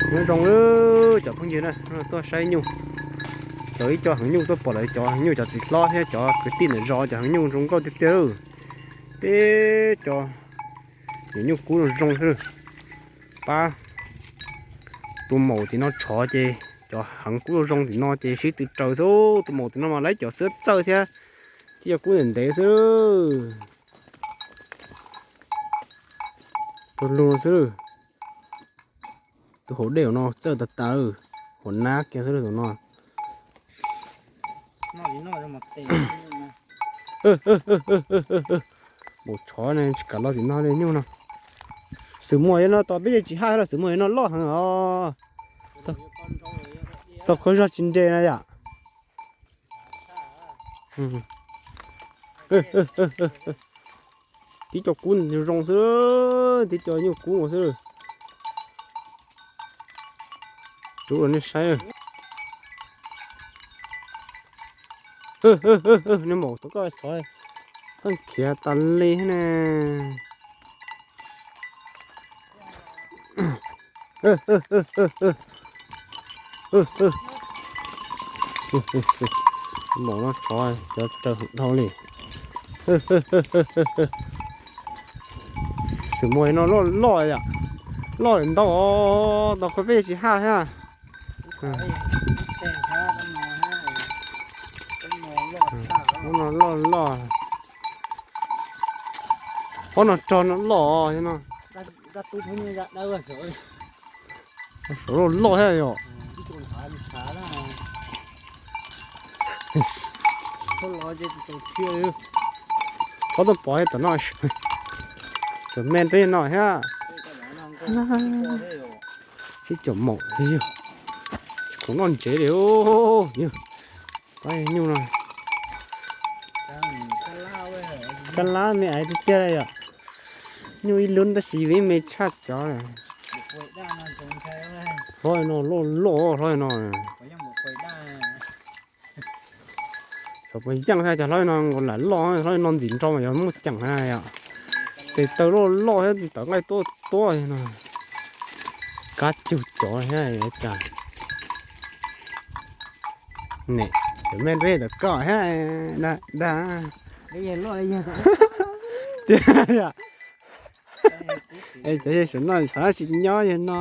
Nyob zoo cov phooj ywg na, tuaj saib nyuj. Cov ib co heev nyuj tuaj pom lawv cov heev nyuj, cov txiv hlob thiab cov kwv tij ntawm zos cov heev nyuj zoo nkauj tiag tiag. Teb cov nyuam nyuj kub zoo zoo xwb. Pab tus maum tim no tshov ces cov heev kub zoo zoo tim no ces sib tw raws xwb. Tus maum tim no mas lawv cov xwb txawj thiab, tib co kub ntev ntev xwb. Tus lug xwb. Tus hauv dej no txawj tas tas, hauv nab kiag xwb tus no. Maum tshov ne tsis kam los tim no li nyuj no. Xwm muag no tos peb yeej tsis haj los xwm muag no loj heev os. Tau khaub zog tsis nres na yom. Tib co kub zoo xwb, tib co nyuj kub xwb. Rub rau nej saib. Nej maum tau koj tshov, koj khiav tas li ne. Maum no tshov cov raws heev dhau li. Xwm muag no loj loj yom, loj ntau, tos koj peb tsis haj thiab. Loj loj, qhov no rog no loj no. Saum loj loj thiab yom. Qhov tuaj pom tom no, cov me reb no thiab. Sib cov maum, tsis khoom noj ntsev li. Nyuj no, kab lab me aiv tiag tiag li yom. Nyuj ib lub tab sis ib me tshaj cov. Hlob no loj loj hlob no. Cov puas yeej thiab cov hlob no nkaus lam loj, hlob no ntxim nrau mas yog muaj ceem na yom. Tes taw loj loj thiab tawv nqaij tuab tuab no. Kab cug cov thiab cas. Ne, cov me reb tom koj thiab, dag. Tiag yom. Es cov yawg saum no xav tsis nyob yawg no.